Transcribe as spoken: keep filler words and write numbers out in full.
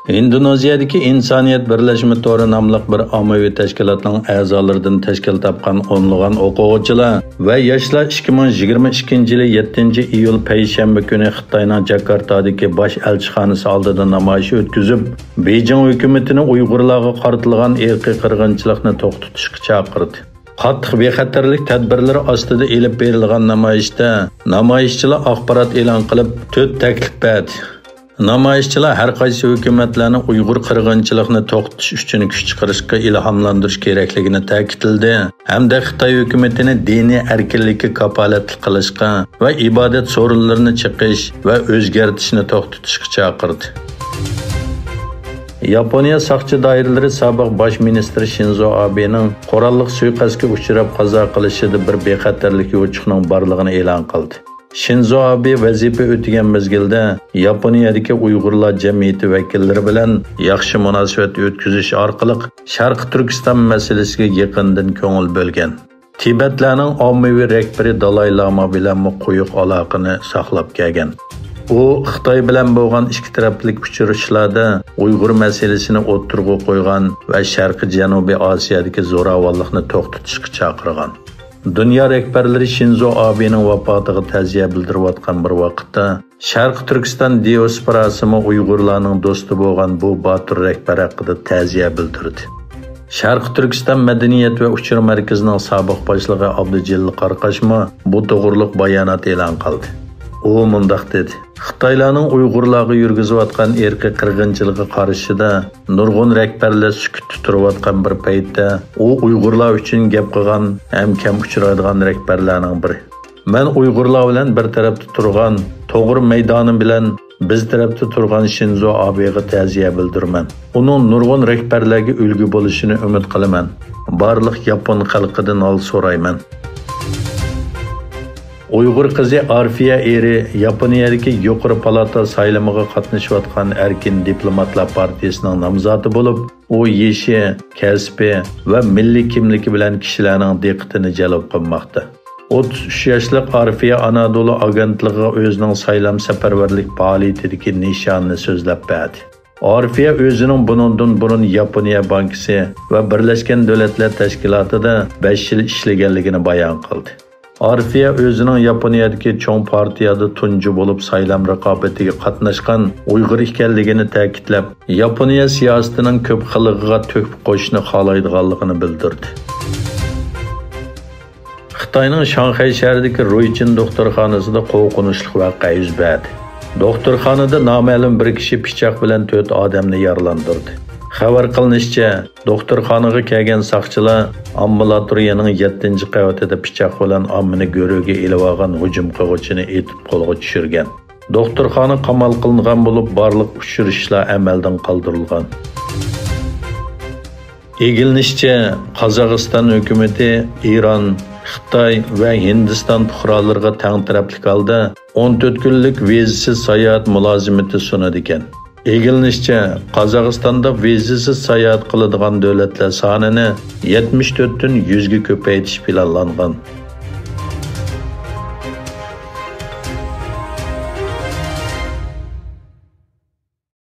ھىندونېزىيەدىكى ئىنسانىيەت بىرلەشمە تورى ناملىق بىر ئاممىۋى تەشكىلاتنىڭ ئەزالىرىدىن تەشكىل تاپقان ئونلىغان ئوقۇغۇچىلار ۋە ياشلار ئىككى مىڭ يىگىرمە ئىككىنچى يىلى يەتتىنچى ئىيۇل پەيشەنبە كۈنى خىتاينىڭ جاكارتادىكى باش ئەلچىخانىسى ئالدىدا نامايىش ئۆتكۈزۈپ، بېيجىڭ ھۆكۈمىتىنى ئۇيغۇرلارغا قارىتىلغان ئىرقىي قىرغىنچىلىقنى توختىتىشقا چاقىردى. قاتتىق بىخەتەرلىك تەدبىرلىرى ئاستىدا ئېلىپ بېرىلغان نامايىشتا نامايىشچىلار ئاخبارات ئېلان قىلىپ، تۆت تەكلىپ بەردى. نامايىشچىلار ھەر قايسى ھۆكۈمەتلەرنى ئۇيغۇر قىرغىنچىلىقىنى توختىتىش ئۈچۈن كۈچ چىقىرىشقا ئىلھاملاندۇرۇش كېرەكلىكىنى تەكىتلىدى ھەمدە خىتاي ھۆكۈمىتىنى دىنىي ئەركىنلىككە كاپالەتلىك قىلىشقا ۋە ئىبادەت سورۇنلىرىنى چېقىش ۋە ئۆزگەرتىشنى توختىتىشقا چاقىردى. ياپونىيە ساقچى دائىرىلىرى سابىق باش مىنىستىر شىنزو ئابېنىڭ قوراللىق سۇيىقەستكە ئۇچراپ قازا قىلىشىدا بىر بىخەتەرلىك يوچۇقىنىڭ بارلىقىنى ئېلان قىلدى. شىنزو ئابې ۋەزىپە ئۆتىگەن مەزگىلدە ياپونىيەدىكى ئۇيغۇرلار جەمئىيىتى ۋەكىللىرى بىلەن ياخشى مۇناسىۋەت ئۆتكۈزۈش ئارقىلىق شەرقىي تۈركىستان مەسىلىسىگە يېقىندىن كۆڭۈل بۆلگەن. تىبەتلەرنىڭ ئاممىۋى رەھبىرى دالاي لاما بىلەنمۇ قويۇق ئالاقىنى ساقلاپ كەلگەن. ئۇ خىتاي بىلەن بولغان ئىككى تەرەپلىك ئۇچرىشىشلاردا ئۇيغۇر مەسىلىسىنى ئوتتۇرىغا قويغان ۋە شەرقىي جەنۇبىي ئاسىيادىكى زوراۋانلىقنى توختىتىشقا چاقىرغان. دۇنيا رەھبەرلىرى شىنزو ئابېنىڭ ۋاپاتىغا تەزىيە بىلدۈرۈۋاتقان بىر ۋاقىتتا، شەرقىي تۈركىستان دىئاسپوراسىمۇ ئۇيغۇرلارنىڭ دوستى بولغان بۇ باتۇر رەھبەر ھەققىدە تەزىيە بىلدۈردى. شەرقىي تۈركىستان مەدەنىيەت ۋە ئۇچۇر مەركىزىنىڭ سابىق باشلىقى ئابدۇجېلىل قاراقاشمۇ بۇ توغرۇلۇق بايانات ئېلان قىلدى. ئۇ مۇنداق دېدى: خىتايلارنىڭ ئۇيغۇرلارغا يۈرگۈزۈۋاتقان ئىرقىي قىرغىنچىلىقى قارشىسىدا نۇرغۇن رەھبەرلەر سۈكۈتتە تۇرۇۋاتقان بىر پەيتتە، ئۇ ئۇيغۇرلار ئۈچۈن گەپ قىلغان ھەم كەم ئۇچرايدىغان رەھبەرلەرنىڭ بىرى. مەن ئۇيغۇرلار بىلەن بىر تەرەپتە تۇرغان، توغرا مەيدانى بىلەن بىز تەرەپتە تۇرغان شىنزو ئابېغا تەزىيە بىلدۈرىمەن. ئۇنىڭ نۇرغۇن رەھبەرلەرگە ئۈلگە بولۇشىنى ئۈمىد قىلىمەن. بارلىق ياپون خەلقىدىن ھال سورايمەن. ئۇيغۇر قىزى ئارفىيە ئېرى ياپونىيەدىكى يۇقىرى پالاتا سايلىمىغا قاتنىشىۋاتقان ئەركىن دىپلوماتلار پارتىيىسىنىڭ نامزاتى بولۇپ، ئۇ يېشى، كەسپى ۋە مىللىي كىملىكى بىلەن كىشىلەرنىڭ دىققىتىنى جەلپ قىلماقتا. ئوتتۇز ئۈچ ياشلىق ئارفىيە ئانادولۇ ئاگېنتلىقىغا ئۆزىنىڭ سايلام سەپەرۋەرلىك پائالىيىتىدىكى نىشانىنى سۆزلەپ بەردى. ئارفىيە ئۆزىنىڭ بۇنىڭدىن بۇرۇن ياپونىيە بانكىسى ۋە بىرلەشكەن دۆلەتلەر تەشكىلاتىدا بەش يىل ئىشلىگەنلىكىنى بايان قىلدى. ئارفىيە ئۆزىنىڭ ياپونىيەدىكى چوڭ پارتىيەدە تۇنجى بولۇپ سايلام رىقابىتىگە قاتناشقان ئۇيغۇر ئىكەنلىكىنى تەكىتلەپ، ياپونىيە سىياسىتىنىڭ كۆپ خىللىقىغا تۆھپە قوشۇشنى خالايدىغانلىقىنى بىلدۈردى. خىتاينىڭ شاڭخەي شەھىرىدىكى رويچىن دوختۇرخانىسىدا قورقۇنچلۇق ۋەقە يۈز بەردى. دوختۇرخانىدا نامەلۇم بىر كىشى پىچاق بىلەن تۆت ئادەمنى يارىلاندۇردى. خەۋەر قىلىنىشىچە، دوختۇرخانىغا كەلگەن ساقچىلار ئامبۇلاتورىيەنىڭ يەتتىنچى قەۋىتىدە پىچاق بىلەن ئاممىنى گۆرۈگە ئېلىۋالغان ھۇجۇم قىلغۇچىنى ئېتىپ قولغا چۈشۈرگەن. دوختۇرخانا قامال قىلىنغان بولۇپ، بارلىق ئۇچرىشىشلار ئەمەلدىن قالدۇرۇلغان. ئىگىلىنىشىچە، قازاقىستان ھۆكۈمىتى ئىران، خىتاي ۋە ھىندىستان پۇقرالىرىغا تەڭ تەرەپلىك ھالدا ئون تۆت كۈنلۈك ۋىزىسىز ساياھەت مۇلازىمىتى سۇنىدىكەن. ئىگىلىنىشىچە، قازاقىستاندا ۋىزىسىز ساياھەت قىلىدىغان دۆلەتلەر سانىنى يەتمىش تۆتتىن يۈزگە كۆپەيتىش پىلانلانغان.